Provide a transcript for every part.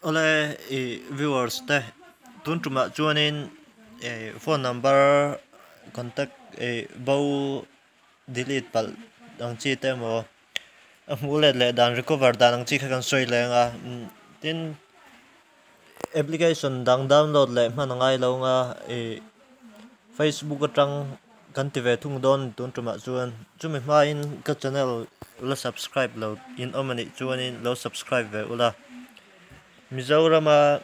Awle i viewers te tun tumah chuanin eh phone number contact eh bo delete palh ang chi te emaw a hmuh let leh dan recover dan ang chi kha kan sawi leng a tin application dang download leh hman a ngai lo ang a ih facebook atang kan ti ve thung dawn tun tumah chuan chumi hmain ka channel la subscribe lo in awm anih chuanin lo subscribe ve ula Mizorama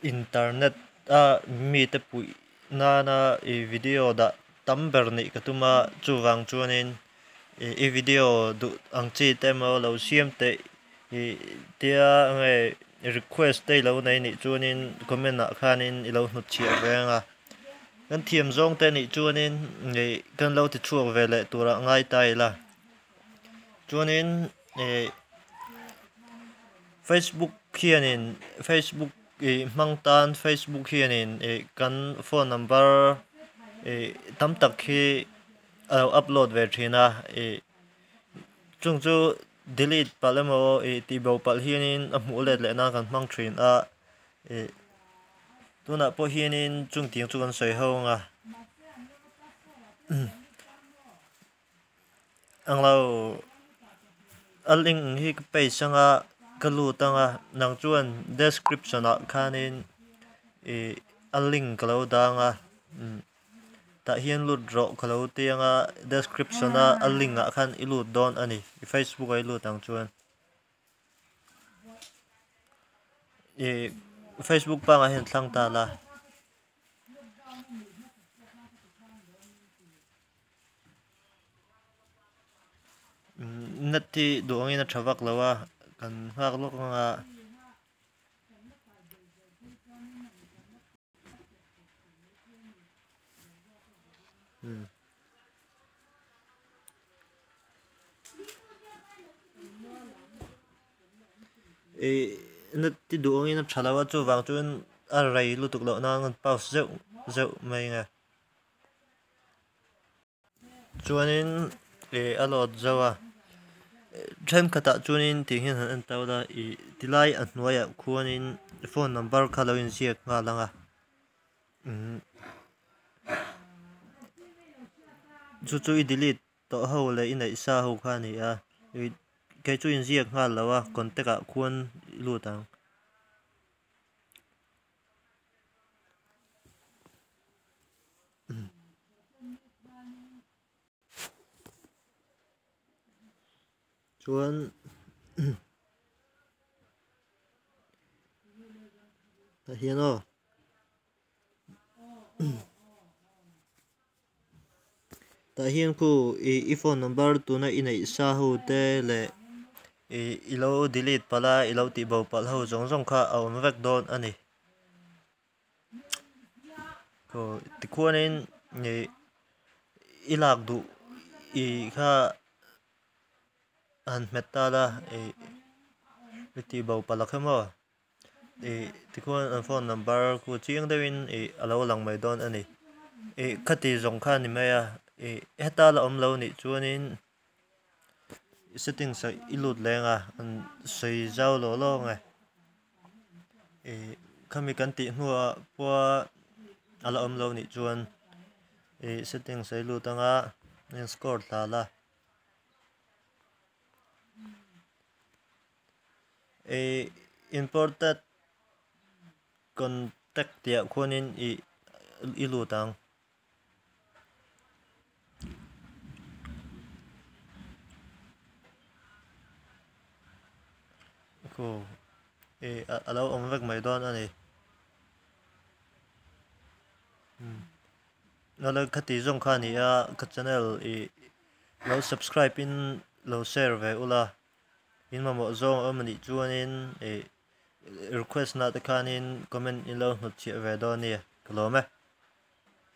internet a mite puih nana ih video dah tam ber nih ka tum a chuvang chuanin ih i video duh ang chi te emaw lo siam theih ih tia nge request te ilo nei nih chuanin comment ah khanin ilo hnut chhiah ve ang a kan thiam zawng te nih chuanin ih kan lo ti chhuak ve leh turah ngai ta ila chuanin ih facebook hianin facebook ih hmang tan facebook hianin ih kan phone number ih tam tak hi a lo upload ve thin a ih chung chu delete palh emaw ih tih bo palh hianin a hmuh let leh nan kan hmang thin a ih tunah pawh hianin chung tiang chu kan sawi ho ang a. Englo a link hi ka paste anga ka lut anga nang chuan description ah khanin ih a link ka lo dang a tah hian lut rawh ka lo ti anga description a a link ah khan i lut dawn a ni i facebook ah i lut ang chuan ih facebook pangah hian thlang ta la. Net hi duh angin a tha vak lo a kan nghak lawk ang a. Ih net hi duh angin a tha lo a chuvang chuan a rei lutuk loh nan an pause zeuh zeuh mai ang e. Chuanin ih a load zo a thenkhatah chuanin tih hian han en tau la ih tilai a hnuaiah khuanin phone number kha lo inziak nghal ang a umm chu chu i delete tawh ho leh i neih sa ho kha a ni a ih kei chu inziak nghal lo a contact ah khuan i lut ang. Chuan tah hian aw tah hian khu ih i phone number tuna i neih sa ho te leh ih i lo delete palh a i lo tih bo palh ho zawng zawng kha a awm vek dawn a ni. Aw tikhuanin ih i lak duh ih kha han hmet ta la ih i tih bo palh a kha maw ih tikhuan an phone number khu chiang deuhin ih a lo lang mai dawn a ni ih khati zawng kha a ni mai a ih heta la awm lo nih chuanin settings ah i lut leng a an sawi zau lawh lawk ang e. Ih khami kan tih hnuah pawha a la awm lo nih chuan ih settings a i lut anga in score thla la ih imported contact tih ah khuanin ih i lut ang. Khu ih a lo awm vek mai dawn a ni ala khati zawng kha a ni a ka channel ih lo subscribe in lo share ve ula in mamawh zawng a awm anih chuanin ih request na te khanin comment in lo hnutchhiah ve dawn a ni ka lawm e.